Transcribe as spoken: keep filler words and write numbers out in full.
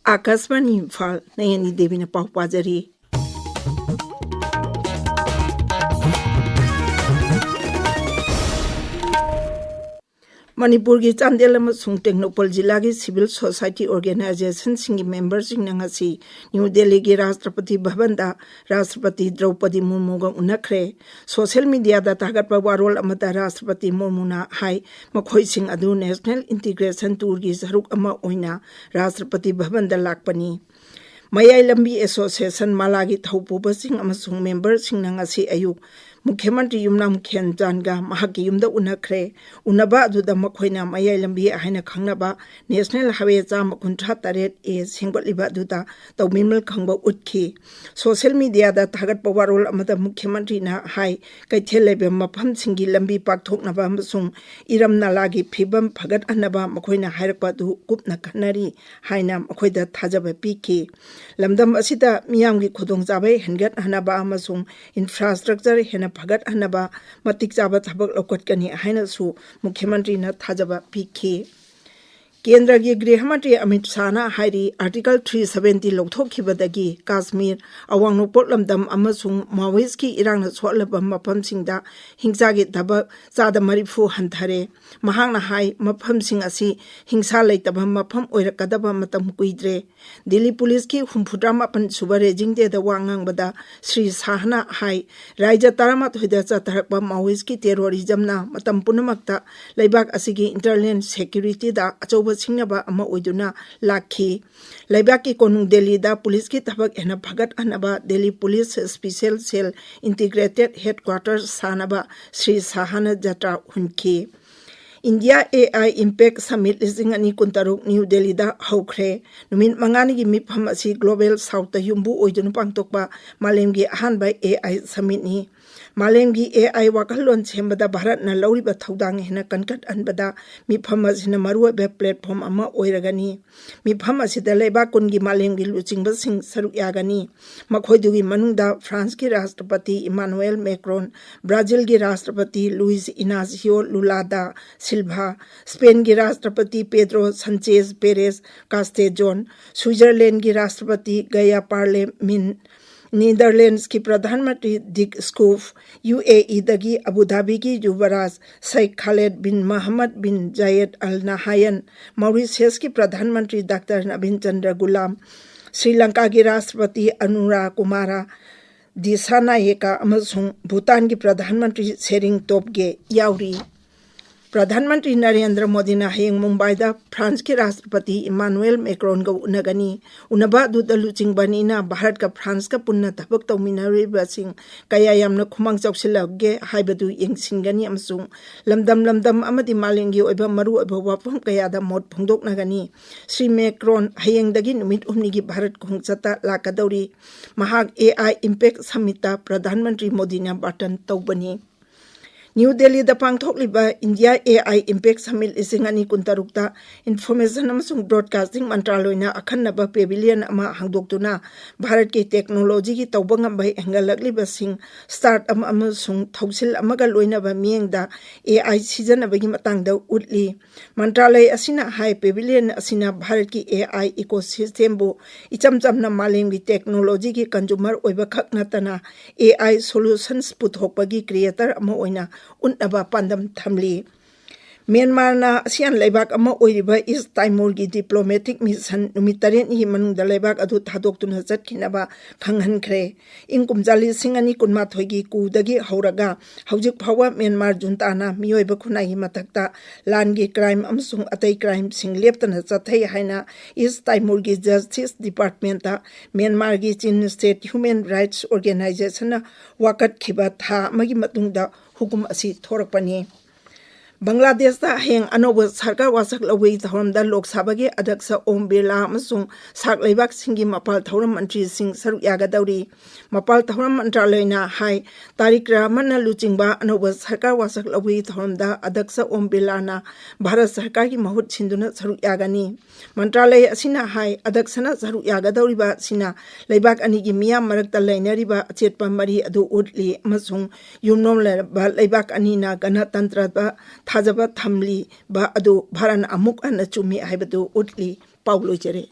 ꯑꯥꯀꯥꯁꯕꯥꯅꯤ ꯏꯝꯐꯥꯜ, ꯅꯌꯅꯤ ꯗꯦꯕꯤꯅ ꯄꯥꯎ ꯄꯥꯖꯔꯤ꯫ ꯃꯅꯤꯄꯨꯔꯒꯤ ꯆꯥꯟꯗꯦꯜ ꯑꯃꯁꯨꯡ ꯇꯦꯡꯅꯧꯄꯜ ꯖꯤꯂꯥꯒꯤ civil society organizationꯁꯤꯡꯒꯤ memberꯁꯤꯡꯅ ꯉꯁꯤ ꯅ꯭ꯌꯨ ꯗꯦꯜꯂꯤꯒꯤ ꯔꯥꯁꯇ꯭ꯔꯄꯇꯤ ꯚꯕꯟꯗ ꯔꯥꯁꯇ꯭ꯔꯄꯇꯤ ꯗ꯭ꯔꯧꯄꯗꯤ ꯃꯨꯔꯃꯨꯒ ꯎꯅꯈ꯭ꯔꯦ꯫ Social mediaꯗ ꯊꯥꯒꯠꯄ ꯋꯥꯔꯣꯜ ꯑꯃꯗ ꯔꯥꯁꯇ꯭ꯔꯄꯇꯤ ꯃꯨꯔꯃꯨꯅ ꯍꯥꯏ, ꯃꯈꯣꯏꯁꯤꯡ ꯑꯗꯨ National Integration Tourꯒꯤ ꯁꯔꯨꯛ ꯑꯃ ꯑꯣꯏꯅ ꯔꯥꯁꯇ꯭ꯔꯄꯇꯤ ꯚꯕꯟꯗ ꯂꯥꯛꯄꯅꯤ꯫ ꯃꯌꯥꯏ ꯂꯝꯕꯤ Association ꯃꯥꯂꯥꯒꯤ ꯊꯧꯄꯨꯕꯁꯤꯡ ꯑꯃꯁꯨꯡ memberꯁꯤꯡꯅ ꯉꯁꯤ ꯑꯌꯨꯛ ꯃꯨꯈ꯭ꯌ ꯃꯟꯇ꯭ꯔꯤ ꯌꯨꯝꯅꯥꯝ ꯈꯦꯝꯆꯥꯟꯒ ꯃꯍꯥꯛꯀꯤ ꯌꯨꯝꯗ ꯎꯅꯈ꯭ꯔꯦ꯫ ꯎꯅꯕ ꯑꯗꯨꯗ ꯃꯈꯣꯏꯅ ꯃꯌꯥꯏ ꯂꯝꯕꯤ ꯍꯥꯏꯅ ꯈꯪꯅꯕ National Highway ꯆꯥꯝꯃ ꯀꯨꯟꯊ꯭ꯔꯥ ꯇꯔꯦꯠ A ꯁꯦꯝꯒꯠꯂꯤꯕ ꯑꯗꯨꯗ ꯇꯧꯕꯤꯃꯜ ꯈꯪꯕ ꯎꯠꯈꯤ꯫ Social mediaꯗ ꯊꯥꯒꯠꯄ ꯋꯥꯔꯣꯜ ꯑꯃꯗ ꯃꯨꯈ꯭ꯌ ꯃꯟꯇ꯭ꯔꯤꯅ ꯍꯥꯏ, ꯀꯩꯊꯦꯜ ꯂꯩꯕ ꯃꯐꯝꯁꯤꯡꯒꯤ ꯂꯝꯕꯤ ꯄꯥꯛꯊꯣꯛꯅꯕ ꯑꯃꯁꯨꯡ ꯏꯔꯝ ꯅꯂꯥꯒꯤ ꯐꯤꯕꯝ ꯐꯒꯠꯍꯟꯅꯕ ꯃꯈꯣꯏꯅ ꯍꯥꯏꯔꯛꯄ ꯑꯗꯨ ꯀꯨꯞꯅ ꯈꯟꯅꯔꯤ ꯍꯥꯏꯅ ꯃꯈꯣꯏꯗ ꯊꯥꯖꯕ ꯄꯤꯈꯤ꯫ ꯂꯝꯗꯝ ꯑꯁꯤꯗ ꯃꯤꯌꯥꯝꯒꯤ ꯈꯨꯗꯣꯡꯆꯥꯕ ꯍꯦꯟꯒꯠꯍꯟꯅꯕ ꯑꯃꯁꯨꯡ infrastructure ꯍꯦꯟꯅ ꯐꯒꯠꯍꯟꯅꯕ ꯃꯇꯤꯛ ꯆꯥꯕ ꯊꯕꯛ ꯂꯧꯈꯠꯀꯅꯤ ꯍꯥꯏꯅꯁꯨ ꯃꯨꯈ꯭ꯌ ꯃꯟꯇ꯭ꯔꯤꯅ ꯊꯥꯖꯕ ꯄꯤꯈꯤ꯫ ꯀꯦꯟꯗ꯭ꯔꯒꯤ ꯒ꯭ꯔꯤꯍ ꯃꯟꯇ꯭ꯔꯤ ꯑꯃꯤꯠ ꯁꯥꯍꯅ ꯍꯥꯏꯔꯤ, Article three seventy ꯂꯧꯊꯣꯛꯈꯤꯕꯗꯒꯤ ꯀꯥꯁꯃꯤꯔ, ꯑꯋꯥꯡ ꯅꯣꯡꯄꯣꯛ ꯂꯝꯗꯝ ꯑꯃꯁꯨꯡ Maoistꯀꯤ ꯏꯔꯥꯡꯅ ꯁꯣꯛꯍꯜꯂꯕ ꯃꯐꯝꯁꯤꯡꯗ ꯍꯤꯡꯁꯥꯒꯤ ꯊꯕꯛ ꯆꯥꯗ ꯃꯔꯤꯐꯨ ꯍꯟꯊꯔꯦ꯫ ꯃꯍꯥꯛꯅ ꯍꯥꯏ, ꯃꯐꯝꯁꯤꯡ ꯑꯁꯤ ꯍꯤꯡꯁꯥ ꯂꯩꯇꯕ ꯃꯐꯝ ꯑꯣꯏꯔꯛꯀꯗꯕ ꯃꯇꯝ ꯀꯨꯏꯗ꯭ꯔꯦ꯫ ꯗꯤꯜꯂꯤ ꯄꯨꯂꯤꯁꯀꯤ ꯍꯨꯝꯐꯨꯇꯔꯥ ꯃꯥꯄꯟ ꯁꯨꯕ ꯔꯦꯖꯤꯡ ꯗꯦꯗ ꯋꯥ ꯉꯥꯡꯕꯗ ꯁ꯭ꯔꯤ ꯁꯥꯍꯅ ꯍꯥꯏ, ꯔꯥꯏꯖ꯭ꯌ ꯇꯔꯥꯃꯥꯊꯣꯏꯗ ꯆꯠꯊꯔꯛꯄ Maoistꯀꯤ terrorismꯅ ꯃꯇꯝ ꯄꯨꯝꯅꯃꯛꯇ ꯂꯩꯕꯥꯛ ꯑꯁꯤꯒꯤ internal securityꯗ ꯑꯆꯧꯕ ꯁꯤꯡꯅꯕ ꯑꯃ ꯑꯣꯏꯗꯨꯅ ꯂꯥꯛꯈꯤ꯫ ꯂꯩꯕꯥꯛꯀꯤ ꯀꯣꯅꯨꯡ ꯗꯦꯜꯂꯤꯗ ꯄꯨꯂꯤꯁꯀꯤ ꯊꯕꯛ ꯍꯦꯟꯅ ꯐꯒꯠꯍꯟꯅꯕ Delhi police Special Cell Integrated Headquarters ꯁꯥꯅꯕ ꯁ꯭ꯔꯤ ꯁꯥꯍꯅ ꯖꯇ꯭ꯔꯥ ꯍꯨꯟꯈꯤ꯫ India AI Impact Summit ꯂꯤꯁꯤꯡ ꯑꯅꯤ ꯀꯨꯟꯇꯔꯨꯛ ꯅ꯭ꯌꯨ ꯗꯦꯜꯂꯤꯗ ꯍꯧꯈ꯭ꯔꯦ꯫ ꯅꯨꯃꯤꯠ ꯃꯉꯥꯅꯤꯒꯤ ꯃꯤꯐꯝ ꯑꯁꯤ Global Southꯇ ꯌꯨꯝꯕꯨ ꯑꯣꯏꯗꯨꯅ ꯄꯥꯡꯊꯣꯛꯄ ꯃꯥꯂꯦꯝꯒꯤ ꯑꯍꯥꯟꯕ AI summitꯅꯤ꯫ ꯃꯥꯂꯦꯝꯒꯤ ꯑꯦ ꯑꯥꯏ ꯋꯥꯈꯜꯂꯣꯟ ꯁꯦꯝꯕꯗ ꯚꯥꯔꯠꯅ ꯂꯧꯔꯤꯕ ꯊꯧꯗꯥꯡ ꯍꯦꯟꯅ ꯀꯟꯈꯠꯍꯟꯕꯗ ꯃꯤꯐꯝ ꯑꯁꯤꯅ ꯃꯔꯨꯑꯣꯏꯕ platform ꯑꯃ ꯑꯣꯏꯔꯒꯅꯤ꯫ ꯃꯤꯐꯝ ꯑꯁꯤꯗ ꯂꯩꯕꯥꯛ ꯀꯨꯟꯒꯤ ꯃꯥꯂꯦꯝꯒꯤ ꯂꯨꯆꯤꯡꯕꯁꯤꯡ ꯁꯔꯨꯛ ꯌꯥꯒꯅꯤ꯫ ꯃꯈꯣꯏꯗꯨꯒꯤ ꯃꯅꯨꯡꯗ ꯐ꯭ꯔꯥꯟꯁꯀꯤ ꯔꯥꯁꯇ꯭ꯔꯄꯇꯤ ꯏꯃꯥꯅꯨꯑꯦꯜ ꯃꯦꯀ꯭ꯔꯣꯟ, ꯕ꯭ꯔꯥꯖꯤꯜꯒꯤ ꯔꯥꯁꯇ꯭ꯔꯄꯇꯤ ꯂꯨꯏꯁ ꯏꯅꯥꯁꯤꯌꯣ ꯂꯨꯂꯥ ꯗꯥ ꯁꯤꯜꯚꯥ, ꯁ꯭ꯄꯦꯟꯒꯤ ꯔꯥꯁꯇ꯭ꯔꯄꯇꯤ ꯄꯦꯗ꯭ꯔꯣ ꯁꯟꯆꯦꯖ ꯄꯦꯔꯦꯁ ꯀꯥꯁꯇꯦꯖꯣꯟ, ꯁ꯭ꯋꯤꯖꯔꯂꯦꯟꯒꯤ ꯔꯥꯁꯇ꯭ꯔꯄꯇꯤ ꯒꯌꯥ ꯄꯥꯔꯂꯦꯃꯤꯟ, ꯅꯤꯗꯔꯂꯦꯟꯁꯀꯤ ꯄ꯭ꯔꯙꯥꯟ ꯃꯟꯇ꯭ꯔꯤ ꯗꯤꯛ ꯁ꯭ꯀꯨꯐ, ꯌꯨ ꯑꯦ ꯏꯗꯒꯤ ꯑꯕꯨ ꯙꯥꯕꯤꯒꯤ ꯌꯨꯕꯔꯥꯖ ꯁꯩꯈ ꯈꯥꯂꯦꯗ ꯕꯤꯟ ꯃꯍꯝꯃꯗ ꯕꯤꯟ ꯖꯥꯌꯦꯗ ꯑꯜ ꯅꯍꯥꯌꯟ, ꯃꯥꯎꯔꯤꯁꯤꯌꯁꯀꯤ ꯄ꯭ꯔꯙꯥꯟ ꯃꯟꯇ꯭ꯔꯤ ꯗꯥꯛꯇꯔ ꯅꯕꯤꯟ ꯆꯟꯗ꯭ꯔ ꯒꯨꯂꯥꯝ, ꯁ꯭ꯔꯤ ꯂꯪꯀꯥꯒꯤ ꯔꯥꯁꯇ꯭ꯔꯄꯇꯤ ꯑꯅꯨꯔꯥ ꯀꯨꯃꯥꯔꯥ ꯗꯤꯁꯥꯅꯥꯌꯦꯀꯥ ꯑꯃꯁꯨꯡ ꯚꯨꯇꯥꯟꯒꯤ ꯄ꯭ꯔꯙꯥꯟ ꯃꯟꯇ꯭ꯔꯤ ꯁꯦꯔꯤꯡ ꯇꯣꯞꯒꯦ ꯌꯥꯎꯔꯤ꯫ ꯄ꯭ꯔꯙꯥꯟ ꯃꯟꯇ꯭ꯔꯤ ꯅꯔꯦꯟꯗ꯭ꯔ ꯃꯣꯗꯤꯅ ꯍꯌꯦꯡ ꯃꯨꯝꯕꯥꯏꯗ ꯐ꯭ꯔꯥꯟꯁꯀꯤ ꯔꯥꯁꯇ꯭ꯔꯄꯇꯤ ꯏꯃꯥꯅꯨꯑꯦꯜ ꯃꯦꯀ꯭ꯔꯣꯟꯒ ꯎꯅꯒꯅꯤ꯫ ꯎꯅꯕ ꯑꯗꯨꯗ ꯂꯨꯆꯤꯡꯕ ꯑꯅꯤꯅ ꯚꯥꯔꯠꯀ ꯐ꯭ꯔꯥꯟꯁꯀ ꯄꯨꯟꯅ ꯊꯕꯛ ꯇꯧꯃꯤꯟꯅꯔꯤꯕꯁꯤꯡ ꯀꯌꯥ ꯌꯥꯝꯅ ꯈꯨꯃꯥꯡ ꯆꯥꯎꯁꯤꯜꯂꯒꯦ ꯍꯥꯏꯕꯗꯨ ꯌꯦꯡꯁꯤꯟꯒꯅꯤ ꯑꯃꯁꯨꯡ ꯂꯝꯗꯝ ꯂꯝꯗꯝ ꯑꯃꯗꯤ ꯃꯥꯂꯦꯝꯒꯤ ꯑꯣꯏꯕ ꯃꯔꯨꯑꯣꯏꯕ ꯋꯥꯐꯝ ꯀꯌꯥꯗ ꯃꯣꯠ ꯐꯣꯡꯗꯣꯛꯅꯒꯅꯤ꯫ ꯁ꯭ꯔꯤ ꯃꯦꯀ꯭ꯔꯣꯟ ꯍꯌꯦꯡꯗꯒꯤ ꯅꯨꯃꯤꯠ ꯍꯨꯝꯅꯤꯒꯤ ꯚꯥꯔꯠ ꯈꯣꯡꯆꯠꯇ ꯂꯥꯛꯀꯗꯧꯔꯤ꯫ ꯃꯍꯥꯛ ꯑꯦ ꯑꯥꯏ ꯏꯝꯄꯦꯛ ꯁꯝꯃꯤꯠꯇ ꯄ꯭ꯔꯙꯥꯟ ꯃꯟꯇ꯭ꯔꯤ ꯃꯣꯗꯤꯅ ꯕꯥꯇꯟ ꯇꯧꯕꯅꯤ꯫ ꯅ꯭ꯌꯨ ꯗꯦꯜꯂꯤꯗ ꯄꯥꯡꯊꯣꯛꯂꯤꯕ India A I impact summit ꯂꯤꯁꯤꯡ ꯑꯅꯤ ꯀꯨꯟꯇꯔꯨꯛꯇ ꯏꯟꯐꯣꯔꯃꯦꯁꯟ ꯑꯃꯁꯨꯡ ꯕ꯭ꯔꯣꯗꯀꯥꯁꯇꯤꯡ ꯃꯟꯇ꯭ꯔꯥꯂꯣꯏꯅ ꯑꯈꯟꯅꯕ ꯄꯦꯚꯤꯂꯤꯌꯟ ꯑꯃ ꯍꯥꯡꯗꯣꯛꯇꯨꯅ ꯚꯥꯔꯠꯀꯤ ꯇꯦꯛꯅꯣꯂꯣꯖꯤꯒꯤ ꯇꯧꯕ ꯉꯝꯕ ꯍꯦꯟꯒꯠꯂꯛꯂꯤꯕꯁꯤꯡ, ꯁ꯭ꯇꯥꯔꯠ ꯑꯞ ꯑꯃꯁꯨꯡ ꯊꯧꯁꯤꯜ ꯑꯃꯒ ꯂꯣꯏꯅꯕ ꯃꯤꯠꯌꯦꯡꯗ ꯑꯦ ꯑꯥꯏ ꯁꯤꯖꯤꯟꯅꯕꯒꯤ ꯃꯇꯥꯡꯗ ꯎꯠꯂꯤ꯫ ꯃꯟꯇ꯭ꯔꯥꯂꯌ ꯑꯁꯤꯅ ꯍꯥꯏ, ꯄꯦꯚꯤꯂꯤꯌꯟ ꯑꯁꯤꯅ ꯚꯥꯔꯠꯀꯤ ꯑꯦ ꯑꯥꯏ ꯏꯀꯣꯁꯤꯁꯇꯦꯝꯕꯨ ꯏꯆꯝ ꯆꯝꯅ ꯃꯥꯂꯦꯝꯒꯤ ꯇꯦꯛꯅꯣꯂꯣꯖꯤꯒꯤ ꯀꯟꯖꯨꯃꯔ ꯑꯣꯏꯕꯈꯛ ꯅꯠꯇꯅ ꯑꯦ ꯑꯥꯏ ꯁꯣꯂꯨꯁꯟꯁ ꯄꯨꯊꯣꯛꯄꯒꯤ ꯀ꯭ꯔꯤꯌꯦꯇꯔ ꯑꯃ ꯑꯣꯏꯅ ꯎꯠꯅꯕ ꯄꯥꯟꯗꯝ ꯊꯝꯂꯤ꯫ ꯃ꯭ꯌꯥꯟꯃꯥꯔꯅ ꯑꯁꯤꯌꯥꯟ ꯂꯩꯕꯥꯛ ꯑꯃ ꯑꯣꯏꯔꯤꯕ ꯏꯁ ꯇꯥꯏꯃꯣꯔꯒꯤ ꯗꯤꯄ꯭ꯂꯣꯃꯦꯇꯤꯛ ꯃꯤꯁꯟ ꯅꯨꯃꯤꯠ ꯇꯔꯦꯠꯅꯤꯒꯤ ꯃꯅꯨꯡꯗ ꯂꯩꯕꯥꯛ ꯑꯗꯨ ꯊꯥꯗꯣꯛꯇꯨꯅ ꯆꯠꯈꯤꯅꯕ ꯈꯪꯍꯟꯈ꯭ꯔꯦ꯫ ꯏꯪ ꯀꯨꯝꯖꯥ ꯂꯤꯁꯤꯡ ꯑꯅꯤ ꯀꯨꯟꯃꯥꯊꯣꯏꯒꯤ ꯀꯨꯗꯒꯤ ꯍꯧꯔꯒ ꯍꯧꯖꯤꯛ ꯐꯥꯎꯕ ꯃ꯭ꯌꯥꯟꯃꯥꯔ ꯖꯨꯟꯇꯥꯅ ꯃꯤꯑꯣꯏꯕ ꯈꯨꯟꯅꯥꯏꯒꯤ ꯃꯊꯛꯇ ꯂꯥꯟꯒꯤ ꯀ꯭ꯔꯥꯏꯝ ꯑꯃꯁꯨꯡ ꯑꯇꯩ ꯀ꯭ꯔꯥꯏꯝꯁꯤꯡ ꯂꯦꯞꯇꯅ ꯆꯠꯊꯩ ꯍꯥꯏꯅ ꯏꯁ ꯇꯥꯏꯃꯣꯔꯒꯤ ꯖꯁꯇꯤꯁ ꯗꯤꯄꯥꯔꯠꯃꯦꯟꯇ ꯃ꯭ꯌꯥꯟꯃꯥꯔꯒꯤ ꯆꯤꯟ ꯁ꯭ꯇꯦꯠ ꯍ꯭ꯌꯨꯃꯦꯟ ꯔꯥꯏꯠꯁ ꯑꯣꯔꯒꯦꯅꯥꯏꯖꯦꯁꯟꯅ ꯋꯥꯀꯠꯈꯤꯕ ꯊꯥ ꯑꯃꯒꯤ ꯃꯇꯨꯡꯗ ꯍꯨꯀꯨꯝ ꯑꯁꯤ ꯊꯣꯔꯛꯄꯅꯤ꯫ ꯕꯪꯒ꯭ꯂꯥꯗꯦꯁꯇ ꯍꯌꯦꯡ ꯑꯅꯧꯕ ꯁꯔꯀꯥꯔ ꯋꯥꯁꯛ ꯂꯧꯕꯒꯤ ꯊꯧꯔꯝꯗ ꯂꯣꯛ ꯁꯚꯥꯒꯤ ꯑꯗ꯭ꯌꯛꯁ ꯑꯣꯝ ꯕꯤꯔꯂꯥ ꯑꯃꯁꯨꯡ ꯁꯥꯛ ꯂꯩꯕꯥꯛꯁꯤꯡꯒꯤ ꯃꯄꯥꯜ ꯊꯧꯔꯝ ꯃꯟꯇ꯭ꯔꯤꯁꯤꯡ ꯁꯔꯨꯛ ꯌꯥꯒꯗꯧꯔꯤ꯫ ꯃꯄꯥꯜ ꯊꯧꯔꯝ ꯃꯟꯇ꯭ꯔꯥꯂꯌꯅ ꯍꯥꯏ, ꯇꯥꯔꯤꯛ ꯇꯔꯥꯃꯟꯅ ꯂꯨꯆꯤꯡꯕ ꯑꯅꯧꯕ ꯁꯔꯀꯥꯔ ꯋꯥꯁꯛ ꯂꯧꯕꯒꯤ ꯊꯧꯔꯝꯗ ꯑꯗ꯭ꯌꯛꯁ ꯑꯣꯝ ꯕꯤꯔꯂꯥꯅ ꯚꯥꯔꯠ ꯁꯔꯀꯥꯔꯒꯤ ꯃꯍꯨꯠ ꯁꯤꯟꯗꯨꯅ ꯁꯔꯨꯛ ꯌꯥꯒꯅꯤ꯫ ꯃꯟꯇ꯭ꯔꯥꯂꯌ ꯑꯁꯤꯅ ꯍꯥꯏ, ꯑꯗ꯭ꯌꯛꯁꯅ ꯁꯔꯨꯛ ꯌꯥꯒꯗꯧꯔꯤꯕ ꯑꯁꯤꯅ ꯂꯩꯕꯥꯛ ꯑꯅꯤꯒꯤ ꯃꯤꯌꯥꯝ ꯃꯔꯛꯇ ꯂꯩꯅꯔꯤꯕ ꯑꯆꯦꯠꯄ ꯃꯔꯤ ꯑꯗꯨ ꯎꯠꯂꯤ ꯑꯃꯁꯨꯡ ꯌꯨꯝꯂꯣꯟꯅꯔꯕ ꯂꯩꯕꯥꯛ ꯑꯅꯤꯅ ꯒꯅꯇꯟꯇ꯭ꯔꯗ ꯊꯥꯖꯕ ꯊꯝꯂꯤꯕ ꯑꯗꯨ ꯚꯥꯔꯠꯅ ꯑꯃꯨꯛ ꯍꯟꯅ ꯆꯨꯝꯃꯤ ꯍꯥꯏꯕꯗꯨ ꯎꯠꯂꯤ꯫ ꯄꯥꯎ ꯂꯣꯏꯖꯔꯦ꯫